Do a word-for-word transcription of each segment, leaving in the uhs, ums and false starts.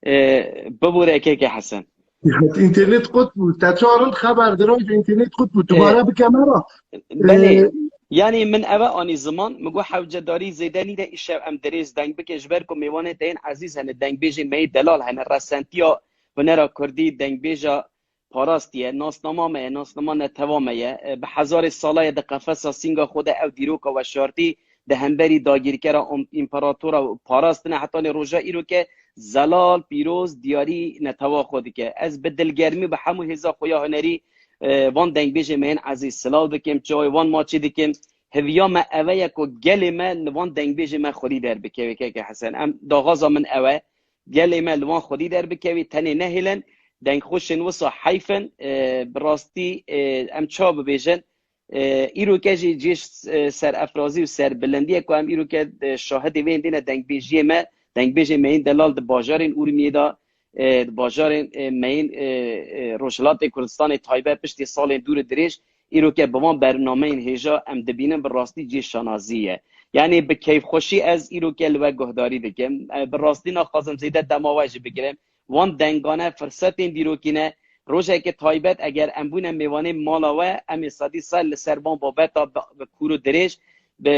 e, bibûre keke Hesen. Înternet qut bû. Te çarin xeber diroj înternet qut bû. Dubare bike me ra. Belê. Yanî min eve anî ziman, min got hewcedarî zêde nîne, îşev em dirêz deng bikin, ji ber ku mêvanê te yên ezîz hene, dengbêjên me yê delal hene, resentiya hunera kurdî, dengbêja parastiye, nasnama me ye, nasnama netewa me ye. E, bi hezarê sala ye di qefesa sînga xwe de ew dîroka weşartî di hemberî dagîrkera om-, împeratora parastine, hetanê roja îro ke zelal, pîroz, diyarî netewa xwe dike. Ez bi dilgermî bi hemû hêza xwe ya hunerî, e, van dengbêjê me yên ezîz silav dikim, çavê wan maçî dikim. Hiviya me eve ye ku gelê me li van dengbêjê me xwedî derbikeve, keke Hesen. Em daxwaza min ew e. Gelê me li wan xwedî derbikevî, tenê nehêlin. Dengxweşên wisa heyf in. E, bi rastî, e, em çawa bibêjin? E, îroke jî cihê, e, serefrazî û serbilindî ye ku em îroke, e, şahidê wê yên dî ne, dengbêjiyê me, dengbêjê me yên delal di bajarên Urmiyê de, e, di bajarên, e, me yên, e, e, Rojhilatê Kurdistanê taybet piştî salên dûr û dirêj, îroke bi van bernameyên hêja em dibînin, bi rastî cihê şanazî ye. Yanî bi keyfxweşî ez îroke li we guhdarî dikim. E, bi rastî naxwazim zêde dema we jî bigirim. Wan dengane firsetên dîrokî ne. Rojeke taybet eger em bûne mêvanê mala we, em ê sedî sed li ser van babeta bi, bi kûr û dirêj, bi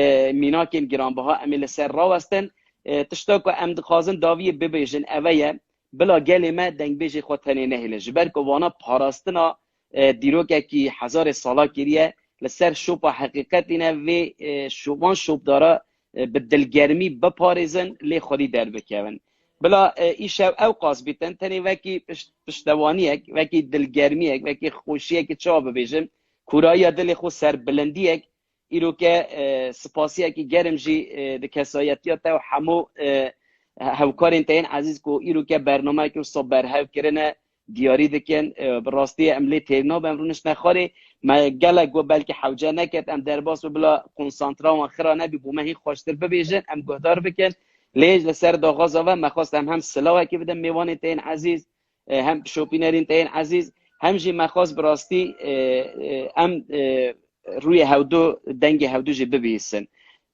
mînakên giranbiha em ê li ser rawestin. E, tişta ku em dixwazin dawiyê bibêjin eve ye, bila gelê me dengbêjê xwe tenê nehêlin. Ji ber ku vana parastina, e, dîrokekî hezarê sala kiriye, li ser şopa heqîqetî ne, vê, e, şo-, van şopdara, e, bi dilgermî biparêzin, lê xwedî derbikevin. Bila, e, îşev ew qas bîtin, tenê wekî piş-, piştewaniyek, wekî dilgermiyek, wekî xweşiyekî çawa bibêjim, kûrayiya dilê xwe, serbilindiyek, îroke, e, spasiyekî germ jî, e, di kesayetiya te û hemû, e, hevkarên te yên ezîz ku îroke bernameyeke wisa berhev kirine, diyarî dikin. E, bi rastî em lê têr nabin, em rûniştine xwarê. Me gelek got belkî hewce neket, em derbas bi bila konsantra wan xira nebî, bo me hîn xweştir bibêjin, em guhdar bikin. Lê ji li ser daxwaza ve me xwest em hem silawekî bidin mêvanên te yên ezîz, e, hem şopînerên te yên ezîz, hem jî me xwest bi rastî, e, e, em, e, rûyê hewdu, dengê hewdu jî bibihîsin.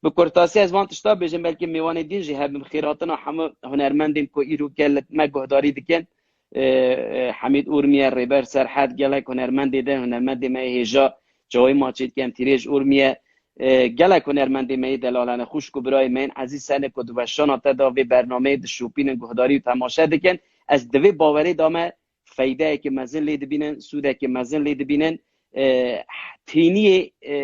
Bi kurtasî ez van tişta bêjim, belkî mêvanê din jî hebin, xêratina hemû hunermendên ku îro ke li me guhdarî dikin. E, e, Hemîd Urmiye, Rêber Serhed, gelek hunermendê din, hunermendê me hêja, çawê maçê dikin, Tîrêj Urmiye, e, gelek hunermendê me yê delal hene, xwişk û birayê me yên ezîz hene ku di weşana te de vê bernameyê dişopînin, guhdarî û temaşe dikin. Ez di vê bawerê de me feydeyekî mezin lê dibînin, sûdekî mezin lê dibînin. E, tîniyê, e,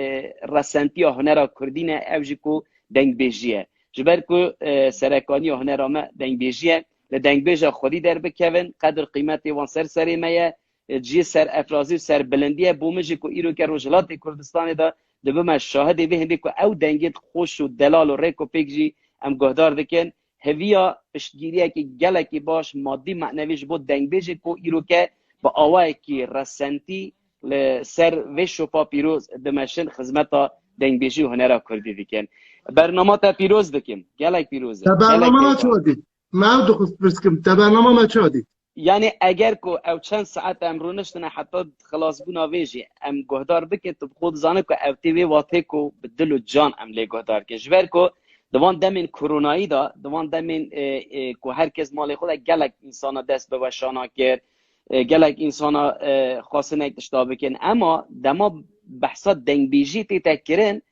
resentiya hunera kurdî ne, ew jî ku dengbêjî ye. Ji ber ku, e, serekaniya hunera me dengbêjî ye, li dengbêja xwedî derbikevin, qedir qîmetê wan ser serê me ye, e, cihê serefrazî û serbilindî ye. Bo min jî ku îro ke Rojhilatê Kurdistanê de dibime şahidê vê hindê ku ew dengê xweş û delal û rêk û pêk jî em guhdar dikin. Hêviya piştgiriyekî gelekî baş, madî, manevî ji bo dengbêjê ku îro ke bi awayekî resentî li ser vê şopa pîroz dimeşin, xizmeta dengbêjî û hunera kurdî dikin. Bernama te pîroz dikim. Gelek pîroz e. Te bernama me çawa dît? Me ew dixwest pirs kim. Te bernama me çawa dît? Yanî eger ku ew çend saet em rûniştine heta xilasbûna vê jî em guhdar bikin, tu bi xwe dizane ku ev tê vê watê ku bi dil û can em lê guhdar kin. Ji ber ku di van demên koronayî de, di van demên, e, e, ku her kes malê xwe de, gelek însana dest bi weşana kir, e, gelek însana, e, xwestinek tişta bikin. Ema dema behsa dengbêjî tête kirin,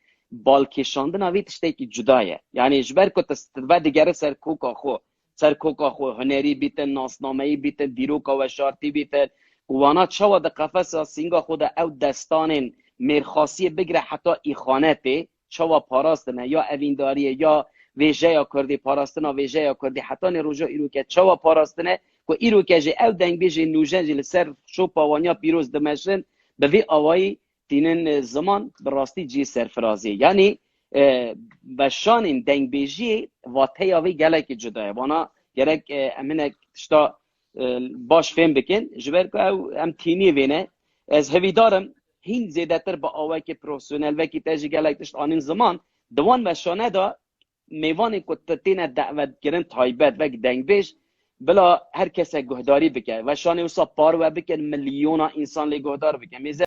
balkêşandina vê tiştekî cuda ye. Yanî ji ber ku tu s-, tu vedigere ser koka xwe, ser koka xwe hunerî bîtin, nasnameyî bîtin, dîroka weşartî bîtin, ku wana çawa di qefesa sînga xwe de ew destanên mêrxasiyê bigire heta îxanetê, çawa parastine, ya evîndariyê, ya vêjeya kurdî, parastina vêjeya kurdî, hetanê roja îroke çawa parastine, ku îroke jî ew dengbêjên nûjen jî li ser şopa wan ya pîroz dimeşin, bi vî awayî tînin, e, ziman, bi rastî cihê serfiraziyê. Yanî, e, veşanên dengbêjiyê vateya vê gelekî cuda ye. Wana gerek, e, em hinek tişta, e, baş fêm bikin. Ji ber ku ew em tîniyê vê ne. Ez hevîdar im hîn zêdetir bi awekî profesyonel, wekî te jî gelek tişt anîn ziman, di wan veşane de mêvanên ku te têne dawetkirin taybet wek dengbêj, bila her kesek guhdarî bike. Weşanê wisa parve bikin, milyona însan lê guhdar bikin. Mêze